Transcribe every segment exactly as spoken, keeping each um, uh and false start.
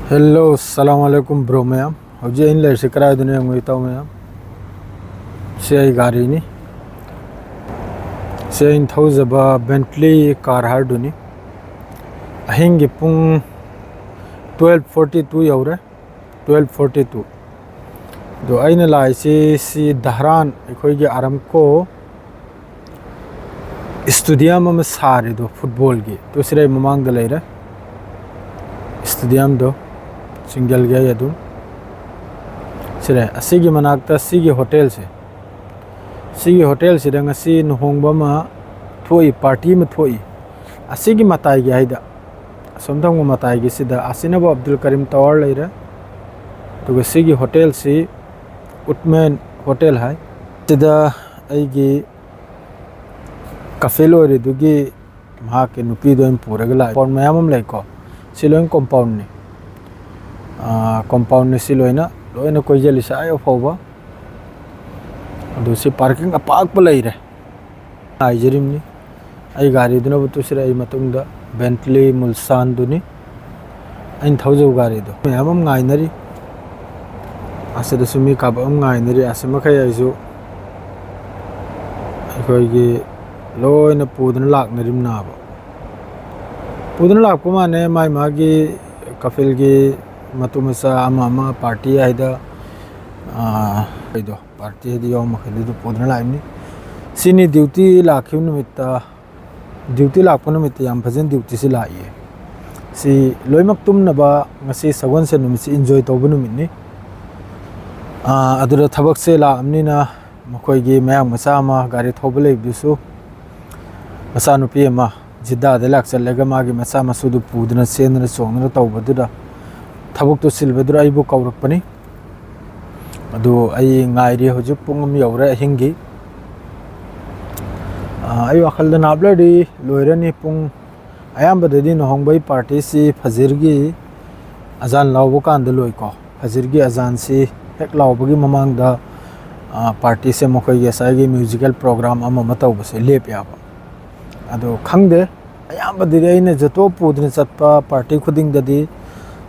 Hello, salaam alaikum bro ꯃꯌꯥꯝ꯫ ꯍꯧꯖꯤꯛ ꯑꯩꯅ ꯂꯩꯔꯤꯁꯤ ꯀꯗꯥꯏꯗꯅꯣ ꯌꯦꯡꯉꯨ ꯏꯇꯥꯎ ꯃꯌꯥꯝ꯫ ꯁꯤ ꯑꯩ ꯒꯥꯔꯤꯅꯤ꯫ ꯁꯤ ꯑꯩꯅ ꯊꯧꯖꯕ Bentley car ꯍꯥꯏꯗꯨꯅꯤ꯫ ꯑꯍꯤꯡꯒꯤ ꯄꯨꯡ twelve forty two ꯌꯧꯔꯦ꯫ Twelve forty two꯫ ꯑꯗꯣ ꯑꯩꯅ ꯂꯥꯛꯏꯁꯤ ꯁꯤ ꯙꯔꯥꯟ ꯑꯩꯈꯣꯏꯒꯤ Aramco stadium ꯑꯃ ꯁꯥꯔꯤꯗꯣ footballꯒꯤ, ꯇꯨ ꯁꯤꯔꯩ ꯃꯃꯥꯡꯗ ꯂꯩꯔꯦ stadiumꯗꯣ꯫ ꯆꯤꯡꯖꯜꯒꯦ ꯑꯩ ꯑꯗꯨꯝ꯫ ꯁꯤꯔꯦ, ꯑꯁꯤꯒꯤ ꯃꯅꯥꯛꯇ ꯁꯤꯒꯤ hotelꯁꯦ, ꯁꯤꯒꯤ hotelꯁꯤꯗ ꯉꯁꯤ ꯂꯨꯍꯣꯡꯕ ꯑꯃ ꯊꯣꯛꯏ, party ꯑꯃ ꯊꯣꯛꯏ꯫ ꯑꯁꯤꯒꯤ ꯃꯇꯥꯏꯒꯤ ꯍꯥꯏꯗ, ꯑꯁꯣꯝ ꯊꯪꯕ ꯃꯇꯥꯏꯒꯤꯁꯤꯗ ꯑꯁꯤꯅꯕꯨ ꯑꯕꯗꯨꯜ ꯀꯔꯤꯝ tower ꯂꯩꯔꯦ꯫ ꯑꯗꯨꯒ ꯁꯤꯒꯤ hotelꯁꯤ ꯎꯠꯃꯦꯟ hotel ꯍꯥꯏ꯫ ꯁꯤꯗ ꯑꯩꯒꯤ ꯀꯐꯤꯜ ꯑꯣꯏꯔꯤꯗꯨꯒꯤ ꯃꯍꯥꯛꯀꯤ ꯅꯨꯄꯤꯗꯣ ꯑꯩꯅ ꯄꯨꯔꯒ ꯂꯥꯛꯑꯦ꯫ Compound ꯃꯌꯥꯝ ꯑꯃ ꯂꯩꯀꯣ꯫ ꯁꯤ ꯂꯣꯏ compoundꯅꯤ꯫ ꯑꯥ, compoundꯅꯤ ꯁꯤ ꯂꯣꯏꯅ, ꯂꯣꯏꯅ ꯀꯣꯏꯁꯤꯜꯂꯤꯁꯦ ꯑꯥ ꯌꯧ ꯐꯥꯎꯕ꯫ ꯑꯗꯨ ꯁꯤ parking ꯑꯄꯥꯛꯄ ꯂꯩꯔꯦ꯫ ꯉꯥꯏꯖꯔꯤꯕꯅꯤ꯫ ꯑꯩ ꯒꯥꯔꯤꯗꯨꯅꯕꯨ ꯇꯨꯁꯤꯔꯛꯏ ꯃꯇꯨꯡꯗ Bentley Mulsanneꯗꯨꯅꯤ꯫ ꯑꯩꯅ ꯊꯧꯖꯕ ꯒꯥꯔꯤꯗꯣ ꯃꯌꯥꯝ ꯑꯃ ꯉꯥꯏꯅꯔꯤ꯫ ꯑꯁꯤꯗꯁꯨ ꯃꯤ ꯀꯥꯄꯛ ꯑꯃ ꯉꯥꯏꯅꯔꯤ꯫ ꯑꯁꯤ ꯃꯈꯩ ꯑꯩꯁꯨ ꯑꯩꯈꯣꯏꯒꯤ ꯂꯣꯏꯅ ꯄꯨꯗꯨꯅ ꯂꯥꯛꯅꯔꯤꯕꯅꯦꯕ꯫ ꯄꯨꯗꯨꯅ ꯂꯥꯛꯄ ꯃꯥꯅꯦ ꯃꯥꯏ ꯃꯥꯒꯤ coupleꯒꯤ ꯃꯇꯨ ꯃꯆꯥ ꯑꯃ ꯑꯃ party ꯍꯥꯏꯗ, ꯑꯥ, ꯑꯩꯗꯣ party ꯍꯥꯏꯗꯤ ꯌꯥꯎ ꯃꯈꯩꯗꯨ ꯄꯨꯗꯨꯅ ꯂꯥꯛꯏꯕꯅꯤ꯫ ꯁꯤꯅꯤ duty ꯂꯥꯛꯈꯤꯕ ꯅꯨꯃꯤꯠꯇ duty ꯂꯥꯛꯄ ꯅꯨꯃꯤꯠꯇ ꯌꯥꯝ ꯐꯖꯅ dutyꯁꯤ ꯂꯥꯛꯏ꯫ ꯁꯤ ꯂꯣꯏꯅꯃꯛ ꯇꯨꯝꯅꯕ ꯉꯁꯤ ꯁꯒꯣꯜꯁꯦꯟ ꯅꯨꯃꯤꯠꯁꯤ enjoy ꯇꯧꯕ ꯅꯨꯃꯤꯠꯅꯤ꯫ ꯑꯥ, ꯑꯗꯨꯗ ꯊꯕꯛꯁꯦ ꯂꯥꯛꯑꯕꯅꯤꯅ ꯃꯈꯣꯏꯒꯤ ꯃꯌꯥꯡ ꯃꯆꯥ ꯑꯃ ꯒꯥꯔꯤ ꯊꯧꯕ ꯂꯩꯕꯗꯨꯁꯨ ꯃꯆꯥꯅꯨꯄꯤ ꯑꯃ ꯖꯤꯗꯥꯗ ꯂꯥꯛꯆꯜꯂꯒ ꯃꯥꯒꯤ ꯃꯆꯥ ꯃꯁꯨꯗꯨ ꯄꯨꯗꯨꯅ ꯆꯦꯟꯗꯅ ꯆꯣꯡꯗꯅ ꯇꯧꯕꯗꯨꯗ ꯊꯕꯛꯇꯨ ꯆꯤꯜꯕꯗꯨꯗ ꯑꯩꯕꯨ ꯀꯧꯔꯛꯄꯅꯤ꯫ ꯑꯗꯨ ꯑꯩ ꯉꯥꯏꯔꯤ, ꯍꯧꯖꯤꯛ ꯄꯨꯡ ꯑꯃ ꯌꯧꯔꯦ ꯑꯍꯤꯡꯒꯤ꯫ ꯑꯥ, ꯑꯩ ꯋꯥꯈꯜꯗ ꯅꯥꯞꯂꯔꯤ ꯂꯣꯏꯔꯅꯤ꯫ ꯄꯨꯡ ꯑꯌꯥꯝꯕꯗꯗꯤ ꯂꯨꯍꯣꯡꯕꯒꯤ partyꯁꯤ ꯐꯖꯤꯔꯒꯤ ꯑꯖꯥꯟ ꯂꯥꯎꯕ ꯀꯥꯟꯗ ꯂꯣꯏꯀꯣ꯫ ꯐꯖꯤꯔꯒꯤ ꯑꯖꯥꯟꯁꯤ ꯍꯦꯛ ꯂꯥꯎꯕꯒꯤ ꯃꯃꯥꯡꯗ, ꯑꯥ, partyꯁꯦ ꯃꯈꯣꯏꯒꯤ ꯉꯁꯥꯏꯒꯤ musical program ꯑꯃ ꯑꯃ ꯇꯧꯕꯁꯦ ꯂꯦꯞ ꯌꯥꯕ꯫ ꯑꯗꯣ ꯈꯪꯗꯦ, ꯑꯌꯥꯝꯕꯗꯗꯤ ꯑꯩꯅ ꯖꯣꯇꯣ ꯄꯨꯗꯨꯅ ꯆꯠꯄ party ꯈꯨꯗꯤꯡꯗꯗꯤ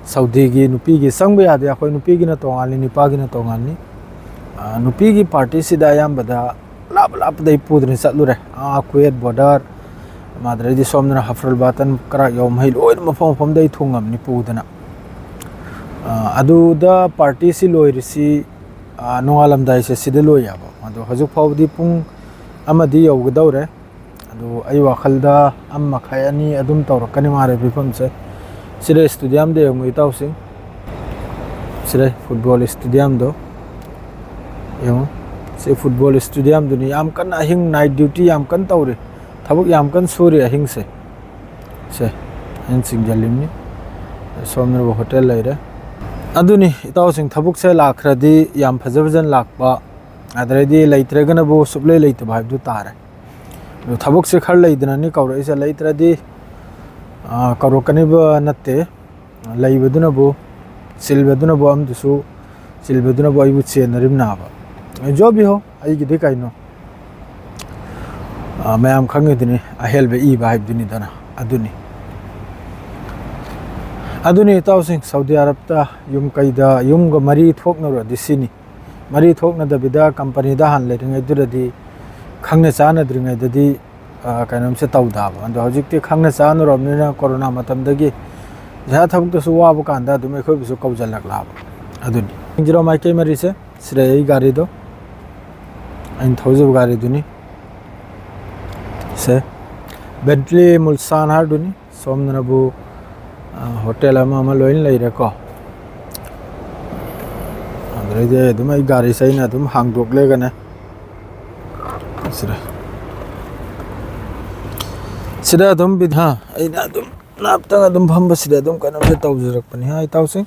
ꯁꯥꯎꯗꯤꯒꯤ ꯅꯨꯄꯤꯒꯤ ꯆꯪꯕ ꯌꯥꯗꯦ, ꯑꯩꯈꯣꯏ ꯅꯨꯄꯤꯒꯤꯅ ꯇꯣꯉꯥꯟꯅꯤ, ꯅꯨꯄꯥꯒꯤꯅ ꯇꯣꯉꯥꯟꯅꯤ꯫ ꯑ, ꯅꯨꯄꯤꯒꯤ ꯄꯥꯔꯇꯤꯁꯤꯗ ꯑꯌꯥꯝꯕꯗ ꯂꯥꯞ ꯂꯥꯞꯄꯗꯩ ꯄꯨꯗꯅ ꯆꯠꯂꯨꯔꯦ꯫ ꯑꯥ, ꯀꯨꯋꯦꯠ ꯕꯣꯔꯗꯔ, ꯑꯗꯩꯗꯤ ꯁꯣꯝꯗꯅ ꯍꯐꯔꯜ ꯕꯥꯇꯟ, ꯀꯔꯥꯛ ꯌꯥꯎ ꯃꯍꯩ ꯂꯣꯏꯅ ꯃꯐꯝ ꯃꯐꯝꯗꯩ ꯊꯨꯡꯉꯝꯅꯤ ꯄꯨꯗꯅ꯫ ꯑ, ꯑꯗꯨꯗ ꯄꯥꯔꯇꯤꯁꯤ ꯂꯣꯏꯔꯤꯁꯤ, ꯑ, ꯅꯣꯡꯉꯥꯜꯂꯝꯗꯥꯏꯁꯦ ꯁꯤꯗ ꯂꯣꯏ ꯌꯥꯕ꯫ ꯑꯗꯣ ꯍꯧꯖꯤꯛ ꯐꯥꯎꯕꯗꯤ ꯄꯨꯡ ꯑꯃꯗꯤ ꯌꯧꯒꯗꯧꯔꯦ꯫ ꯑꯗꯨ ꯑꯩ ꯋꯥꯈꯜꯗ ꯑꯃ ꯃꯈꯥꯏ, ꯑꯅꯤ ꯑꯗꯨꯝ ꯇꯧꯔꯛꯀꯅꯤ ꯃꯥꯔꯦ ꯐꯤꯕꯝꯁꯦ꯫ ꯁꯤꯗ ꯁ꯭ꯇꯦꯗꯤꯌꯝꯗ ꯌꯦꯡꯉꯨ ꯏꯇꯥꯎꯁꯤꯡ꯫ ꯁꯤꯗ ꯐꯨꯠꯕꯣꯜ ꯁ꯭ꯇꯦꯗꯤꯌꯝꯗꯣ ꯌꯦꯡꯉꯨ꯫ ꯁꯤ ꯐꯨꯠꯕꯣꯜ ꯁ꯭ꯇꯦꯗꯤꯌꯝꯗꯨꯅꯤ꯫ ꯌꯥꯝ ꯀꯟꯅ ꯑꯍꯤꯡ ꯅꯥꯏꯠ ꯗ꯭ꯌꯨꯇꯤ ꯌꯥꯝ ꯀꯟꯅ ꯇꯧꯔꯤ꯫ ꯊꯕꯛ ꯌꯥꯝ ꯀꯟꯅ ꯁꯨꯔꯤ ꯑꯍꯤꯡꯁꯦ꯫ ꯁꯦ, ꯑꯩꯅ ꯆꯤꯡꯁꯤꯜꯂꯤꯕꯅꯤ꯫ ꯁꯣꯝꯗꯅꯕꯨ ꯍꯣꯇꯦꯜ ꯂꯩꯔꯦ꯫ ꯑꯗꯨꯅꯤ ꯏꯇꯥꯎꯁꯤꯡ, ꯊꯕꯛꯁꯦ ꯂꯥꯛꯈ꯭ꯔꯗꯤ ꯌꯥꯝ ꯐꯖ ꯐꯖꯅ ꯂꯥꯛꯄ, ꯑꯗꯩꯗꯤ ꯂꯩꯇ꯭ꯔꯒꯅꯕꯨ ꯁꯨꯛꯂꯩ ꯂꯩꯇꯕ ꯍꯥꯏꯕꯗꯨ ꯇꯥꯔꯦ꯫ ꯑꯗꯨ ꯊꯕꯛꯁꯦ ꯈꯔ ꯂꯩꯗꯅꯅꯤ ꯀꯧꯔꯛꯏꯁꯦ, ꯂꯩꯇ꯭ꯔꯗꯤ, ꯑ, ꯀꯧꯔꯛꯀꯅꯤꯕ ꯅꯠꯇꯦ꯫ ꯂꯩꯕꯗꯨꯅꯕꯨ, ꯆꯤꯜꯕꯗꯨꯅꯕꯨ ꯑꯃꯗꯨꯁꯨ, ꯆꯤꯜꯕꯗꯨꯅꯕꯨ ꯑꯩꯕꯨ ꯆꯦꯟꯅꯔꯤꯕꯅꯥꯕ꯫ ꯖꯣꯕꯤ ꯍꯣ, ꯑꯩꯒꯤꯗꯤ ꯀꯩꯅꯣ? ꯑ, ꯃꯌꯥꯝ ꯈꯪꯉꯤꯗꯨꯅꯤ, ꯑꯍꯦꯜꯕ ꯏꯕ ꯍꯥꯏꯕꯗꯨꯅꯤꯗꯅ, ꯑꯗꯨꯅꯤ꯫ ꯑꯗꯨꯅꯤ ꯏꯇꯥꯎꯁꯤꯡ, ꯁꯥꯎꯗꯤ ꯑꯔꯕꯇ ꯌꯨꯝ ꯀꯩꯗ, ꯌꯨꯝꯒ ꯃꯔꯤ ꯊꯣꯛꯅꯔꯨꯔꯗꯤ ꯁꯤꯅꯤ꯫ ꯃꯔꯤ ꯊꯣꯛꯅꯗꯕꯤꯗ ꯀꯝꯄꯅꯤꯗ ꯍꯥꯟꯅ ꯂꯩꯔꯤꯉꯩꯗꯨꯗꯗꯤ, ꯈꯪꯅ ꯆꯥꯟꯅꯗ꯭ꯔꯤꯉꯩꯗꯗꯤ, ꯑ, ꯀꯩꯅꯣꯝꯁꯦ ꯇꯧꯗꯕ꯫ ꯑꯗꯣ ꯍꯧꯖꯤꯛꯇꯤ ꯈꯪꯅ ꯆꯥꯟꯅꯔꯕꯅꯤꯅ ꯀꯣꯔꯣꯅꯥ ꯃꯇꯝꯗꯒꯤ ꯄꯩꯁꯥ ꯊꯕꯛꯇꯁꯨ ꯋꯥꯕ ꯀꯥꯟꯗ ꯑꯗꯨꯝ ꯑꯩꯈꯣꯏꯕꯨꯁꯨ ꯀꯧꯖꯜꯂꯛꯂꯕ꯫ ꯑꯗꯨꯅꯤ꯫ ꯖꯤꯔꯣ ꯃꯥꯏꯀꯩ ꯃꯔꯤꯁꯦ, ꯁꯤꯗ ꯑꯩ ꯒꯥꯔꯤꯗꯣ, ꯑꯩꯅ ꯊꯧꯖꯕ ꯒꯥꯔꯤꯗꯨꯅꯤ꯫ ꯁꯦ, ꯕꯦꯟꯇ꯭ꯂꯤ ꯃꯨꯜꯁꯥꯟ ꯍꯥꯏꯗꯨꯅꯤ꯫ ꯁꯣꯝꯗꯅꯕꯨ, ꯑ, ꯍꯣꯇꯦꯜ ꯑꯃ ꯑꯃ ꯂꯣꯏꯅ ꯂꯩꯔꯦꯀꯣ꯫ ꯑꯗꯨꯗꯩꯗꯤ ꯑꯩ ꯑꯗꯨꯝ, ꯑꯩ ꯒꯥꯔꯤꯁꯦ ꯑꯩꯅ ꯑꯗꯨꯝ ꯍꯥꯡꯗꯣꯛꯂꯦꯒꯅꯦ꯫ ꯁꯤꯗ, ꯁꯤꯗ ꯑꯗꯨꯝ ꯕꯤꯠ-, ꯍꯥ, ꯑꯩꯅ ꯑꯗꯨꯝ ꯅꯥꯞꯇꯪ ꯑꯗꯨꯝ ꯐꯝꯕꯁꯤꯗ ꯑꯗꯨꯝ ꯀꯩꯅꯣꯝꯁꯦ ꯇꯧꯖꯔꯛꯄꯅꯤ, ꯍꯥ, ꯏꯇꯥꯎꯁꯤꯡ꯫